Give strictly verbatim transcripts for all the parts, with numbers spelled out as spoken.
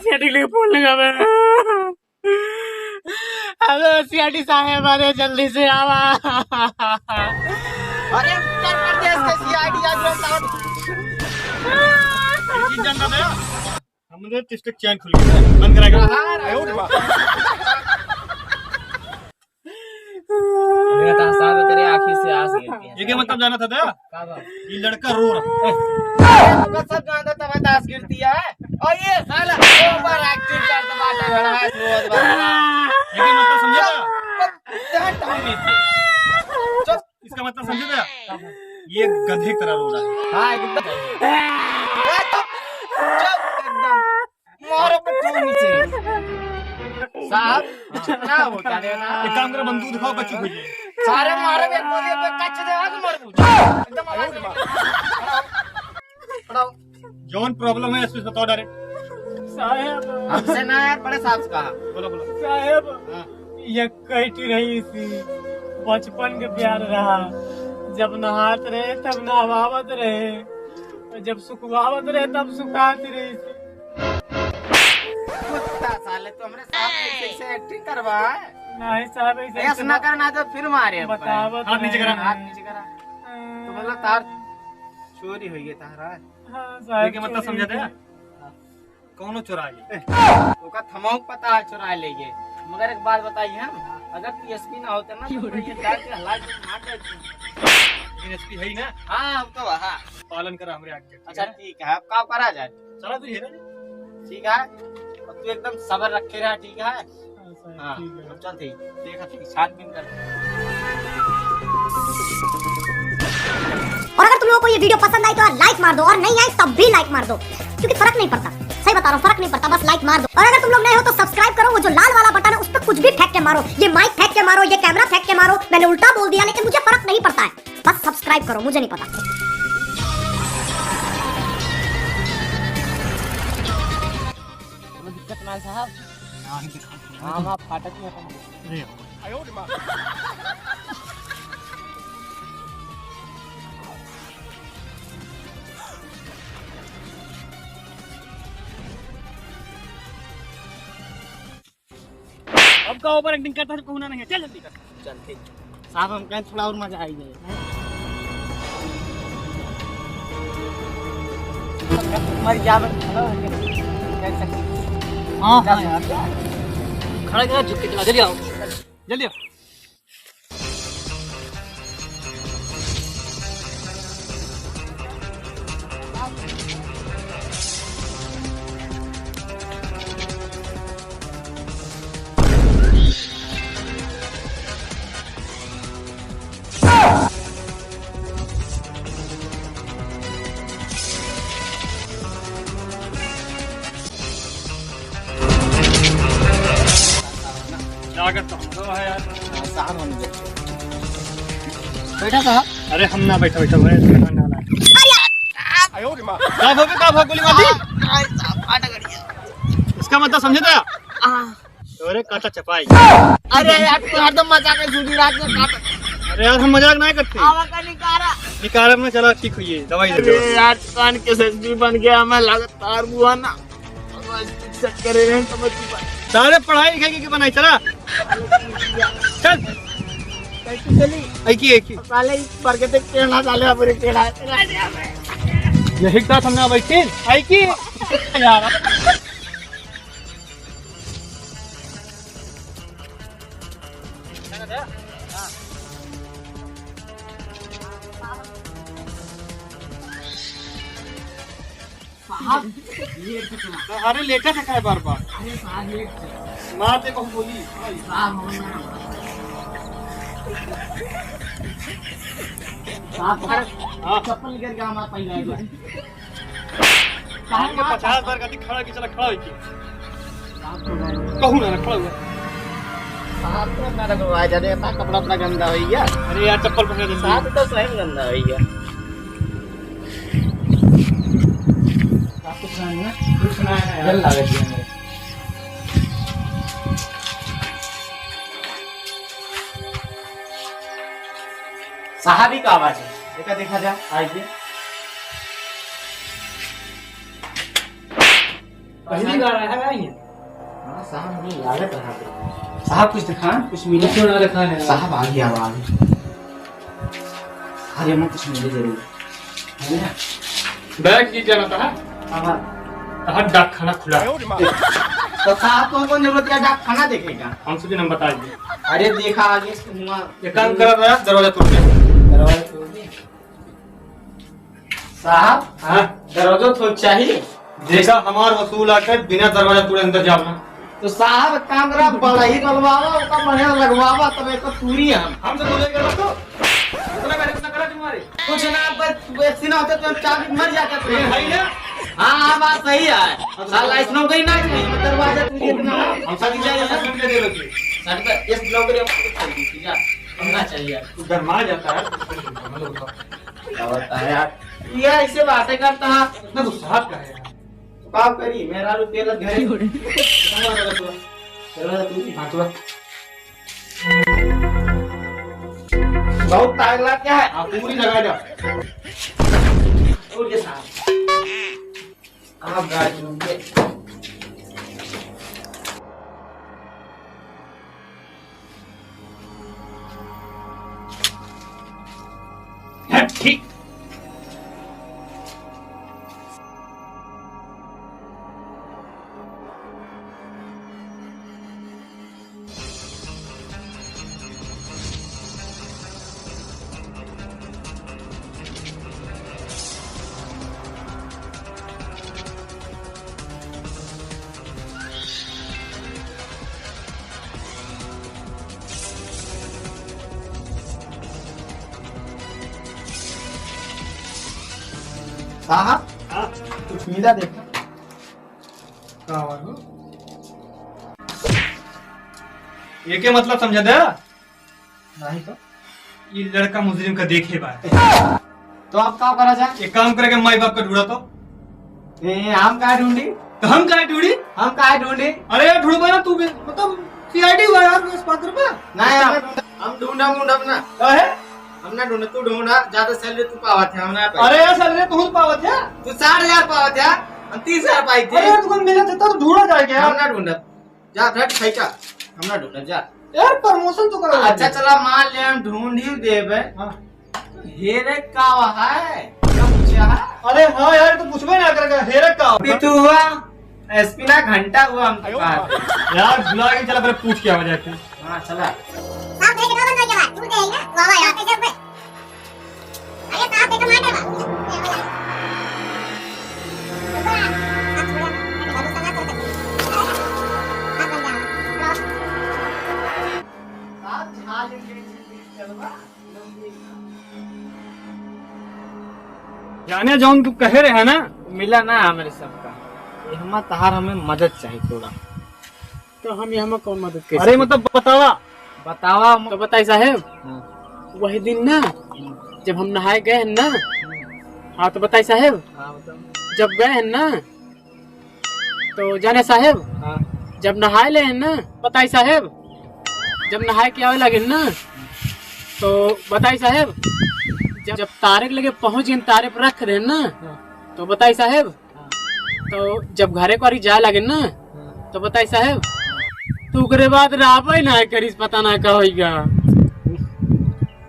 सीआईडी के फोन लगावे। हेलो सीआईडी साहेब, अरे जल्दी से आवा। अरे उत्तर प्रदेश के सीआईडी आज हम साहब। ये चीज जानता था? हमरे टिस्टिक चैन खुल गया। बंद करा के। हाँ, हाँ, हाँ। मेरा तो साहब तेरे आँखी से आंस गिरती है। ये क्या मतलब जाना था तेरा? का बा? ये लड़का रो रहा है। अरे, तुमका सब जानता था, मैं दास गिरती है। और ये साला ओवर एक्टिंग करता बाटे, बड़ा है, रोज बड़ा। ये क्या मतलब समझा था? चुप, चुप, चुप। इसका मतलब समझे थे? ये गधे की तरह रो रहा है। हाँ, एकदम। ए, चुप, चुप, एकदम। मारो को तू नीचे। साहब, ना होता रे ना। एक काम करो, बंदूक दिखाओ, बच्चों को ये। सारे मारे एक गोली पे कच दे, आगे मार पूछ। एकदम आवाज नहीं। पढ़ाओ। जौन प्रॉब्लम है, एसपी से बताओ डायरेक्ट। साहेब। हमसे ना यार, बड़े साहब से कहा। बोलो, बोलो। साहेब, हाँ। ये कइटी रही इसी बचपन के प्यार रहा, जब नहात रहे तब नहवावत रहे, और जब सुखवावत रहे तब सुखात रही इसी। कुत्ता साले, तो हमरे साथ ऐसे, ऐसे एक्टिंग करवा है? नहीं साहब, ऐसे ऐसे ऐसे ना ना करना तो फिर मारे हम। बतावत हाथ नीचे करा। रहे। हाथ नीचे करा। तो मतलब तार चोरी हुई है तारा। हाँ, साहब, ये क्या मतलब चोरी समझा हुई था? है। कौनो चुराए ले। ओका थमाऊ पता है चुराए ले ये। मगर एक बात बताई हम, अगर तू एसपी ना होता ना तो ये जाके हला के मार देते। लेकिन एसपी है ही ना। हाँ, हम तो वहाँ। पालन करा हमरे आज्ञा, ठीक अच्छा, है? ठीक है, अब का करा जाए? चला तू ये ना। ठीक है, अब तू एकदम सबर रखे रहा, ठीक है? हाँ, साहब, हाँ, ठीक है। अब चलते ही, देखा थे, छानबीन कर। और अगर तुम लोगों को ये वीडियो पसंद आई तो यार लाइक मार दो, और नहीं आई तब भी लाइक मार दो, क्योंकि फर्क नहीं पड़ता। सही बता रहा हूँ, फर्क नहीं पड़ता, बस लाइक मार दो। और अगर तुम लोग नए हो तो सब्सक्राइब करो, वो जो लाल वाला बटन है उस पर कुछ भी फेंक के मारो, ये माइक फेंक के मारो, ये कैमरा फेंक के मारो, मैंने उल्टा बोल दिया लेकिन मुझे फर्क नहीं पड़ता है, बस सब्सक्राइब करो, मुझे नहीं पता। कोनो दिक्कत ना साहब? हाँ, हाँ, फाटक में अपन। अरे। अब का ओवर एक्टिंग करता है, कहूँ ना नहीं है। चल जल्दी कर। चल ठीक। साहब, हम कहें थोड़ा और मजा आई जाए। मर जा, मैं खड़ा हो गया। कैसे? हाँ, हाँ यार। खड़ा करा, झुक के चला, जल्दी आओ। जल्दी आओ। लागत तो हमरो है यार। हाँ, साहब हम बैठा था। अरे हम ना बैठा, बैठा हुआ है, दुकान वाला है। का भोगे, का भोग गोली मार दी? इसका मतलब समझे था? अरे काटा चपाई। अरे यार, तू हरदम मजाक है, सूजी रात में काटा। अरे यार, हम मजाक नहीं करते। आवा का निकारा। निकारा में चला, ठीक हुई है, दवाई दे दो। अरे यार, कान के एसएसपी बन गया, मैं लगातार बुआ ना। बस चक्कर है, समझ की बात। सारे पढ़ाई लिखाई की बनाई, चला। चल। कैसे चली? ऐकी, ऐकी। साले, इस पर के देख, टेढ़ा साले, अब रे टेढ़ा। यही का हमने बैठे, ऐकी। यार। साहब, लेट से चला। अरे, लेटा से खाए बार बार। अरे, साहब, लेट से। मार दे कहूँ गोली। साहब, हम ना। साहब, हाँ। चप्पल गिर गया हमारा पहले। काहे ये मार पचास बार कहती खड़ा की, चला खड़ा होके। कहूँ ना, खड़ा हुआ। साहब तो ना रखवा जाने, इतना कपड़ा अपना गंदा हो गया। अरे यार, चप्पल पहन ले। साहब तो स्वयं गंदा हो गया। आप कुछ सुनाइए ना, कुछ सुनाया है। जल लागत है मेरे। साहब ही का आवाज है, देखा, देखा जा, आइए। पहली बार आया है भाई। हाँ, साहब, मुझे लागत रहा था। साहब, कुछ दिखा, कुछ मिला? क्यों ना दिखा है? साहब, आ गया, आ गया। अरे, मैं कुछ मिले जरूर। है ना? बैग की क्या रहता है? हाँ, हाँ। कहाँ डाकखाना खुला है? तो साहब, तुमको जरूरत क्या डाकखाना देखेगा? हम सोचे हम बता दिए। अरे, देखा आगे से हुआ। एक काम करा था, दरवाजा तोड़ दे। दरवाजा तोड़ दे। साहब, हाँ? दरवाजो तो चाहिए। देखा, हमार वसूल आके बिना दरवाजा तोड़े अंदर जाओ ना। तो साहब, एक काम करा, बड़ा ही डलवावा, ओका बढ़िया लगवावा, तब एक पूरी हम। हम तो बोले करो तो। इतना मेहनत ना करा तुम्हारे। कुछ ना, बस वैसे ना होते तो हम चाबी मर जाते थे। ये भाई ना। हाँ, हाँ, बात सही है। साला इसनो गई ना, दरवाजा तोड़ इतना। हम सब जाए ना। सर, तो इस ब्लॉग में आपको कुछ चाहिए, ठीक है? करना चाहिए। तू गरमा जाता है। क्या होता है यार? ये ऐसे बातें करता है। इतना गुस्सा का है यार। तो का करी? मेरा रुपया लग गया। चलो, चलो, चलो। हाँ, चलो। बहुत टाइम लग गया है। हाँ, पूरी लगा दो। और ये साहब। आप गाड़ी में हट, ठीक। साहब, हाँ? कुछ मिला देखा? का हुआ हो? ये क्या मतलब समझा दे? नहीं तो। ये लड़का मुजरिम का देखे बा। तो आप का करा जाए? एक काम करे के माई बाप का ढूंढा तो। ए, हम का ढूंढी? तो हम का ढूंढी? हम का ढूंढी? अरे यार, ढूंढबा ना तू भी, मतलब, सीआईडी हुआ यार, बस बात करबा। नहीं, हम, हम ढूंढब, ढूंढब ना। काहे? हम ना ढूंढब, तू ढूंढा, ज्यादा सैलरी तू पावत है, हम ना पाई। अरे यार, सैलरी तू पावत है? तू साठ हजार पावत है, हम तीस हजार पाई थे। अरे यार, तुमको मिला था, तो ढूंढा जाए क्या? हम ना ढूंढब। जा, हट, खैचा। हम ना ढूंढब, जा। यार, प्रमोशन तो करो। अच्छा, चला, मान ले, हम ढूंढ ही देबे। हाँ। हेरे का है? का पूछा है? अरे हाँ यार, तो पूछबे ना करेगा, हेरे का? पितुआ, एसपी ना घंटा हुआ हम तो कहा। यार, भुला गई, चला, पहले पूछ के आवा जाके। हाँ, चला। साहब, देख लो, बंद हो गया, टूट गया ना, वाह, वाह, यार, कैसे हुए? अरे साहब, देखो, मार दे बा। जाने जौन तू कहे रहे ना, मिला ना हमरे सबका। ये हमा तहार हमें मदद चाही थोड़ा। तो हम यहाँ में कौन मदद कर अरे सके? मतलब बतावा। बतावा हम तो बताई साहेब। हाँ। वही दिन ना, हम्म। जब हम नहाए गए हैं ना, हम्म। हाँ तो बताई साहेब। हाँ, बताओ। जब गए हैं ना, तो जाने साहेब, हाँ। जब नहाए ले हैं ना, बताई साहेब, जब नहाए के आवे लगे ना, तो बताई साहेब, जब, जब तारे के लगे पहुँच गए, तारे पर रख दे ना, हाँ। तो बताई साहेब, हाँ। तो जब घरे को जाए लगे ना, हाँ। तो बताई साहेब, तो ओकरे बाद रहबे ना करिस, पता ना का होइगा।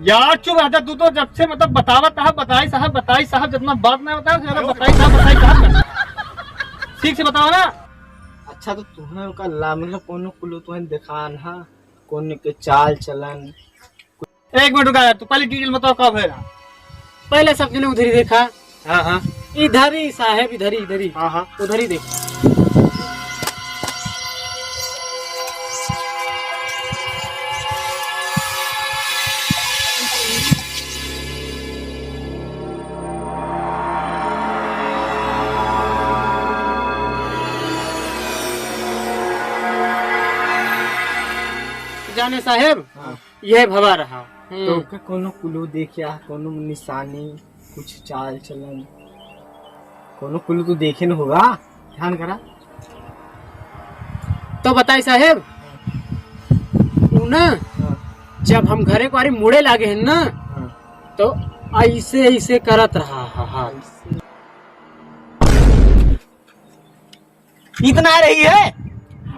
यार चुप रह जा तू तो, जब से मतलब बतावत है, बताई साहब, बताई साहब, जितना बात ना बताओ, ज्यादा बताई साहब, बताई साहब कर। ठीक से बताओ ना। अच्छा तो तुम्हें का लामना कोनो कुलो तुम्हें देखान हा, कोनो के चाल चलन, एक मिनट रुका यार, तू पहले डिटेल बताओ का भइल? पहले सब जने उधर ही देखा। हाँ, हाँ। इधर ही साहेब, इधर ही, इधर ही। हाँ, हाँ। उधर ही देख। जाने साहेब, हाँ। यह भवा रहा। हम्म। तो का कोनो कुलू देखिया, कोनो निशानी, कुछ चाल चलन, कोनो कुलू तो देखे न होगा, ध्यान करा। तो बताई साहेब, उ ना, हाँ। जब हम घरे को अरे मुड़े लागे हैं ना, हाँ। तो ऐसे ऐसे करत रहा हा, हा। ऐसे। इतना रही है।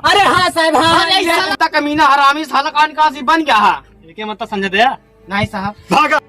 अरे हाँ साहब, हाँ, अरे ये साला कमीना हरामी साला कान कासी बन गया है। एके मतलब समझ दे। नहीं साहब। भागा।